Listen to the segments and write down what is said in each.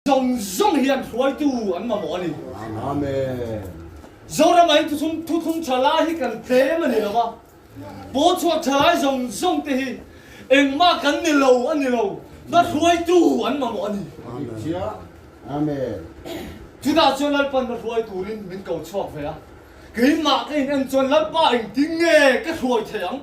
Zawng zawng hian hruaitu an mamawh a ni. Amen. Zoram ah hin thuthlung thuthlung tha lai hi kan tlem a ni lo va, pawl chhuak tha lai zawng zawng te hi engmah kan ni lo a ni lo, hma hruaitu an mamawh a ni. Amen. Chutah chuan Lalpan hma hruai turin min ko chhuak ve a, keimah ka in en chuan Lalpa engtin nge ka hruai thei ang,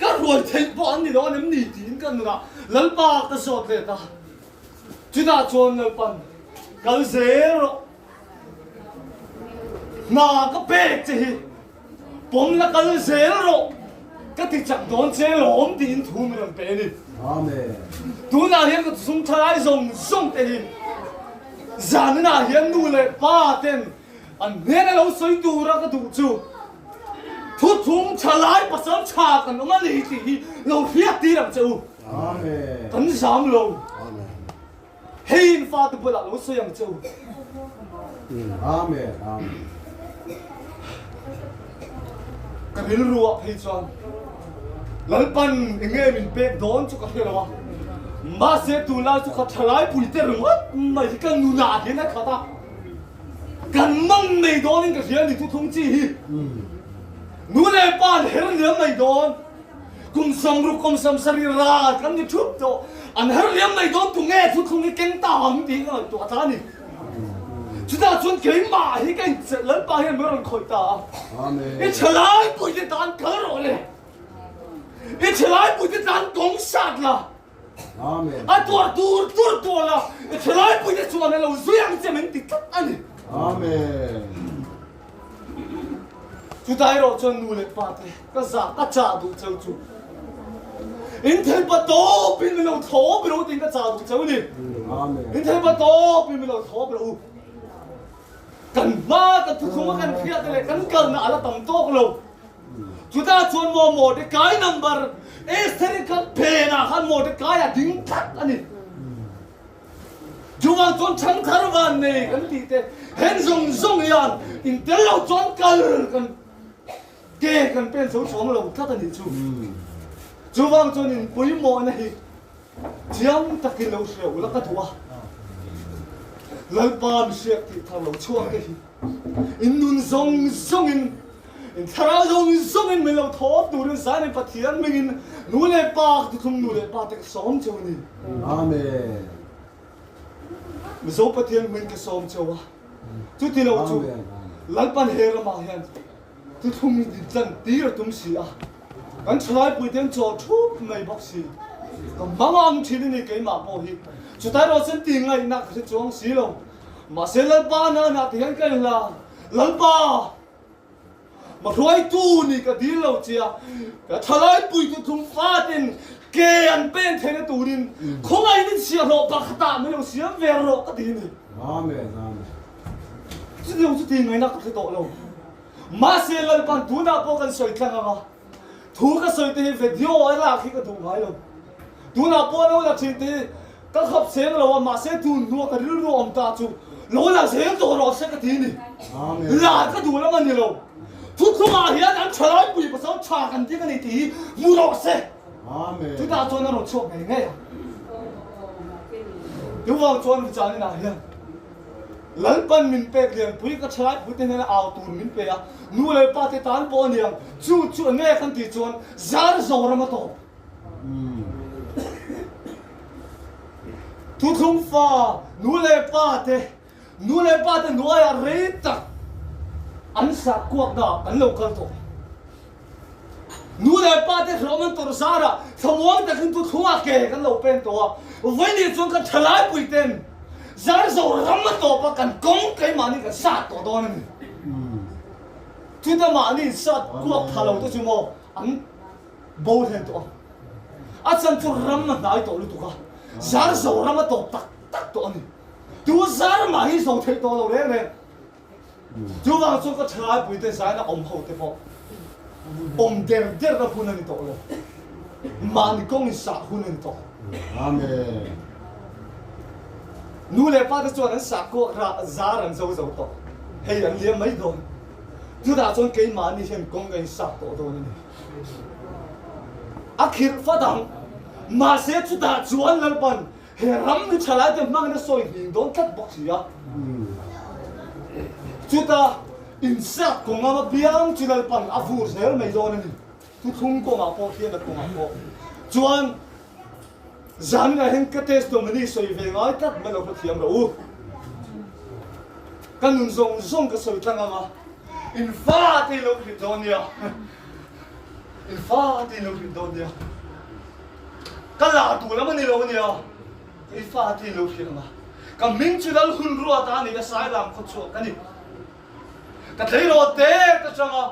ka hruai theih pawh an ni lo a nem ni tiin ka nunah Lalpa ka zawt let a. Chutah chuan Lalpan, Kal zel rawh, hna ka pek che hi pawm la kal zel rawh, ka ti chak dawn che lawm tiin thu min rawn pe a ni. Tunah hian ka thusung thalai zawng zawng te hi zaninah hian nu leh pa ten an hnena lo sawi tura ka duh chu thuthlung thalai pasal tha kan awm a ni tih hi lo hriat tir ang che u. Kan zam lo. Hei in fate bulah lo sawi ang che u. Amen. Amen. Ka rilru ah phei chuan Lalpan enge min pek dawn chu ka hre lo a. Mahse tunlai chu ka thalai pui te ringawt mai hi ka nunah hian a khat a. Kan mang nei dawnin ka hria ni thuthlung chi hi. Nu leh pa an her liam mai dawn. Kum 60 kum 70 ral kan ni thup tawh. An her liam mai dawn tu nge thuthlung hi keng ta ang tiin ka ngaihtuah ta a ni. Chutah chuan keimah hi ka inchelh Lalpa hian min rawn khawih ta a. I thalai puite tan kal rawh le. I thalai puite tan kawng sat la. A tuar tur tur tuar la. I thalai puite chuan a lo zui ang che min ti tlat a ni. Amen. Chutah erawh chuan nu leh pa te ka zah ka chah duh cheu chu in theipa tawp in min lo thlawp rawh u tiin ka chah duh cheu a ni. In theipa tawp in min lo thlawp rawh u. Kan hma kan thuthlung a kan hriat te leh kan kalna a la tam tawk lo. Chutah chuan maw Mordecai number Esther-i kha phenah khan Mordecai a ding tlat a ni. Chuvang chuan ṭhangthar van nei kan tih te hen zawng zawng hian in tel lo chuan kal kan ke kan pen zo chuang lo tlat a nih chu. Chuvang chuan in pawimawhna hi chiang takin lo hria ula ka duh a. Lalpa mihriak tih thar lo chhuak te hi in nun zawng zawngin in thlarau zawng zawngin min lo thawp turin Zanin Pathian hmingin nu leh pa ka tuthlung nu leh pa te ka sawm cheu a ni. Amen. Mizo Pathian hming ka sawm cheu a, chuti lo chu Lalpan he ramah hian thuthlung in tlan tir a tum si a, kan thalaipui te an chaw thup mai bawk si. Ka hmang ang thin a ni keimah pawh hi. Chutai erawh chuan ti ngaihna ka hre chuang si lo. Mahse Lalpa nana ti hian ka inhlan, Lalpa! Ma hruaitu nih ka dil lo che a, ka thalaipui tu thung fatin ke an pen theihna turin khawngaih in chhiahhlawh pakhatah min lo siam ve rawh ka ti a ni. Amen, Amen. Chutiang chu ti ngaihna ka hre tawh lo. Mahse Lalpan tunah pawh kan sawi tlang ang a, thu ka sawi te hi video a lak hi ka duh ngai lo. Tunah pawh lo la thin te hi Ka khap seng lo a, mahse tun hnua ka rilru awm ta chu lo la zel tawh rawh se ka ti ni. La ka duh lam a ni lo. Thuthlungah hian an thalai pui pasal tha kan ding a ni tih hi hmu rawh se. Chutah chuan a rawn chhuak ngei ngei ang. Chuvang chuan Vichaninah hian Lalpan min pek lianpui ka thalai pui te hnena au tur min pe a, nu leh pa te tan pawh a ni ang. Chu chu enge kan tih chuan zar Zoram a tawp. Thuthlung fa nu leh pa te, nu leh pa te hnuaiah rei tak an sah kuak dah kan lo kal tawh. Nu leh pa te hlawm an tawrh zarah thlamuang takin thuthlungah ke kan lo pen tawh a, vawiin chuan kan thalaipui ten Zarzo ram a tawp a kan kawng keimahni kan sat tawh dawn a ni. Chuta mahni sat kuak tha lo te chu maw an Bo hlen tawh a, a chan chu ram a hnai tawh lutuk a, zar zo ram a tawp tak tak tawh a ni. Tu zar mah hi zo theih tawh lo reng reng. Chuvang chuan ka thalaipui te zaina awm ho te pawh awm der der na hun a ni tawh lo. Mahni kawng in sah hun a ni tawh. Amen. Nu leh pa te chuan an sah kuak rah zar an zo zo tawh. Hei an liam mai dawn. Chutah chuan keimahni hian kawng ka in sah tawh dawn a ni. A khirh fat ang. Mahse chutah chuan Lalpan He ram hi thalaite hmangin a sawi hning dawn tlat bawk si a. Chuta insat kawngam apiang chu Lalpan a vur zel mai dawn a ni. Thuthlung kawngah pawh thianna kawngah pawh chuan zanah hian ka testimony sawi ve ngai tlat mai lo hrethiam rawh u. Ka nun zawng zawng ka sawi tlang ang a, in fate in lo hrilh dawn nia. In fate in lo hrilh dawn nia. Ka la duh lam a ni lo a nia, i fate in lo hrilh ang a. Ka hming chu Lal hun ruat a ni a, Sailam khawchhuak ka ni. Ka tleirawl te ka chang a,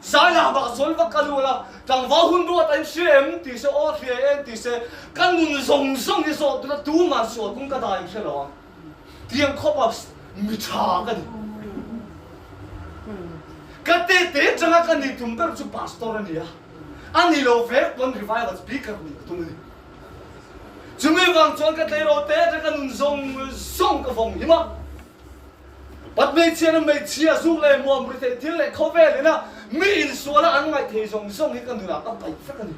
Sailamah sawn va kal ula, tlangval hun ruat a in hria em ti se, aw hria em ti se, ka nun zawng zawng hi zawh tura tuman sual kawng ka dah in hre lo ang. Tiang khawp a mi tha ka ni. Ka tete atanga ka nih tum ber chu pastor a ni a, a ni lo vek pawn revival speaker nih ka tum a ni. Chumi vang chuan ka tleirawl te atanga ka nun zawng zawng ka vawng him a. Pat hmeichhia na hmeichhia zuk leh muam ri theih thil leh khawvel ina mi insuala an ngaih thei zawng zawng hi ka nunah ka paih vek a ni.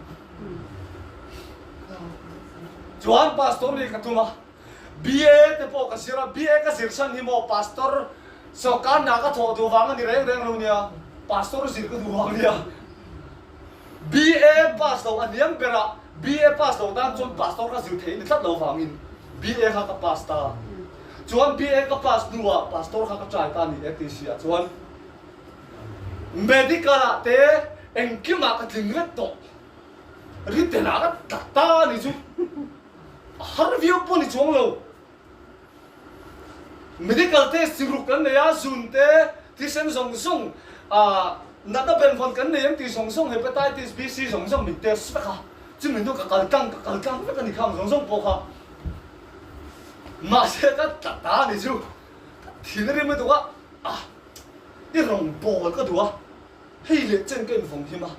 Chuan pastor nih ka tum a, BA te pawh ka zir a, BA ka zir chhan hi maw pastor sawrkar hna ka thawh duh vang a ni reng reng lo nia, pastor zir ka duh vang nia. BA pass lo a hniam ber a, BA pass lo tan chuan pastor ka zir thei ni tlat lo vangin BA kha ka pass ta. Chuan BA ka pass hnuah pastor kha ka try ta a ni ATC ah chuan medical ah te engkimah ka tling vek tawh. Written ah ka tla ta a ni chu. A har viau pawh ni chuang lo. Medical test chi ruk kan nei a, zun te, thisen zawng zawng, ah natna benvawn kan nei em tih zawng zawng, hepatitis B, C zawng zawng min test vek a. Chumi hnu ka kal tlang, ka kal tlang vek a ni khang zawng zawng pawh kha. Mahse ka tla ta a ni chu, ka thin a rim lutuk a, ah i rawngbawl ka duh a. Hei leh chen ka invawng him a,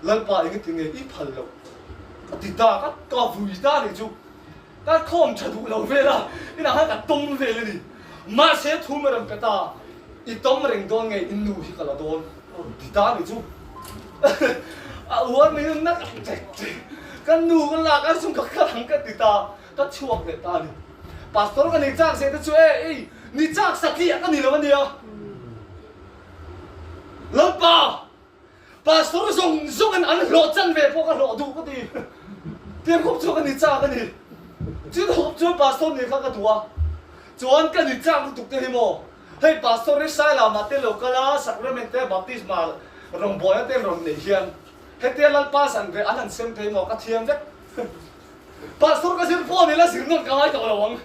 Lalpa engati nge i phal loh? Ka ti ta, ka ka vui ta nih chu. Ka khawm tha duh lo vel a, inah khan ka tawm vel a ni. Mahse thu mi rawn pe ta, i tawm reng dawn nge i nu hi ka la dawn? A rawn ti ta nih chu. A uar mai chu na ka tek tek. Ka nu ka lak a chung ka kal ang ka ti ta, ka chhuak leh ta a ni. Pastor ka nei chak zeh te chu e, ei, ni chak satliah ka ni lo a nia. Lalpa, Pastor zawng zawngin an hlawh chan ve pawh ka hlawh duh ka ti. Tiang khawp chu ka ni chak a ni. Chu khawp chuan Pastor nih kha ka duh a. Chuan ka ni chak lutuk te hi maw? Hei Pastor hi Sailamah te lo kal a, Sacrament te, Baptisma rawngbawlna te an rawn neih hian hetia Lalpa zan ve an han sem thei maw? Ka thiam vek. Pastor ka zir pawh ni la zir nawn ka ngai tawh lo ang.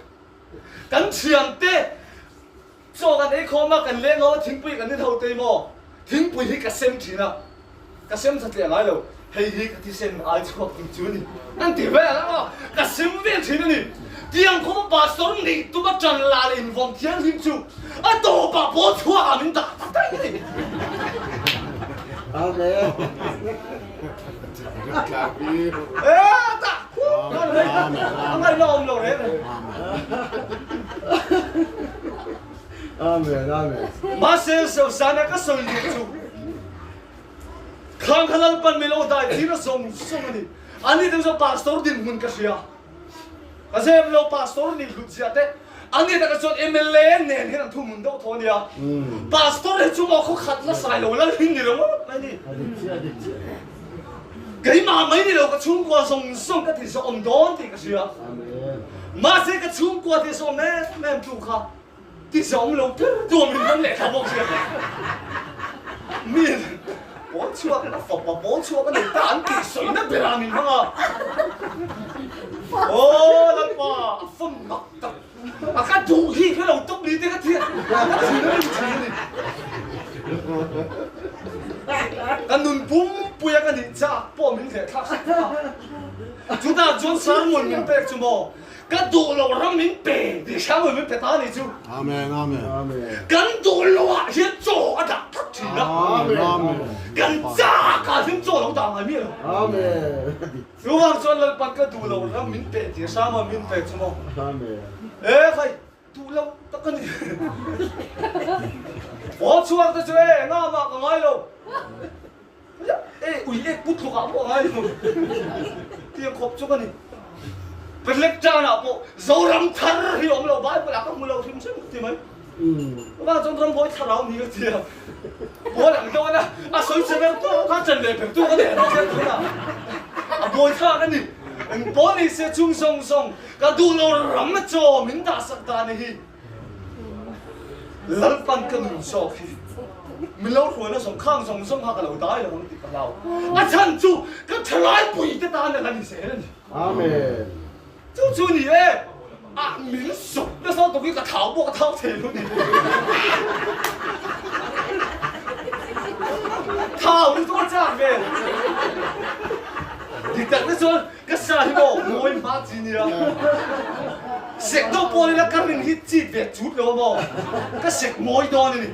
Kan thiante Chaw kan ei khawm a, kan leng ho a, thingpui kan in ho tei maw? Thingpui hi ka sem thin a, ka sem tha tleh ngai lo, hei hi ka thisen ai chhuak tih chu a ni, an ti vel a, ka sem vel thin a ni. Tiang khawpa pastor nih tuma tan la leh invawm thianghlim chu a tawpah pawh chhuak ah min dah tak daih a ni. Amen. E dah khup a ngaihna awm lo reng reng. Amen Amen. Mahse Sosana ka sawi duh chu khang kha Lalpan min lo dai tir a zawng zawng a ni. Ani te chu pastor dinhmun ka hria. Ka zep lo pastor nih hlut ziah te ani taka chuan MLA nen hian an thuhmun deuh tho a nia. Pastor hi chu maw khaw khat la sai lo lal hin ni lo ngawt mai ni. Keimah mai ni lo ka chhungkua zawng zawng ka ti zawm dawn tih ka hria. Mahse ka chhungkua ti zawm em em tu kha ti zawm lo ber tu min hman leh kha bawk sia. Mi pawl chhuak a fapa pawl chhuak a nei ta an tih sawina berah min hmang a. Aw Lalpa a fawm mak tak. A ka duh hi hre lo tawp ni te ka thian ka thin a rim thin a ni. Ka nun pumpuia ka nih chak pawh min hleh thlak sak vek a. Chutah chuan sermon min pek chu maw ka duh loh ram min pe tih sermon min pe ta a nih chu. Amen amen. Kan duh loh ah hian chaw a dah tlat thin a. Amen amen. Kan chak ah hian chaw lo dah ngai miah lo. Amen. Chuvang chuan Lalpan ka duh lo ram min pe tih hrama min pe chu maw? E khai, duh lo tak a ni. Pawl chhuak te chu e, engah mah ka ngai lo. E, ui ek put tluk ah pawh a ngai lo. Tiang khawp chu ka ni. Pelek tanah pawh Zoram thar hi awm lo, Bible ah ka hmu lo hrim hrim ka ti mai. Chuvang chuan rambuai thlarau ni ka ti a. Pawl ang deuh a a sawi che ber tu kha chen leh ber tu ka nei lo zel tun a. A buai thlak a ni. Eng pawl ni se chung zawng zawng ka duh lo ram a chaw min dah sak dan hi. Lalpan ka nun zawk hi min lo hruaina zawng khang zawng zawng kha ka lo dai lo ang tih ka hlau. A chhan chu ka thalai pui te tan a la ni zel a ni. Amen. Chu chu ni e, ah min sawp nasa tawk hi ka thau pawh ka thau thei lo ni. Thau hi chu ka chak ve. Dik tak na chuan ka sa hi maw mawi hma chi nia. Sek deuh pawh ila ka rin hi chit ve chut lo a maw. Ka sek mawi dawn a ni.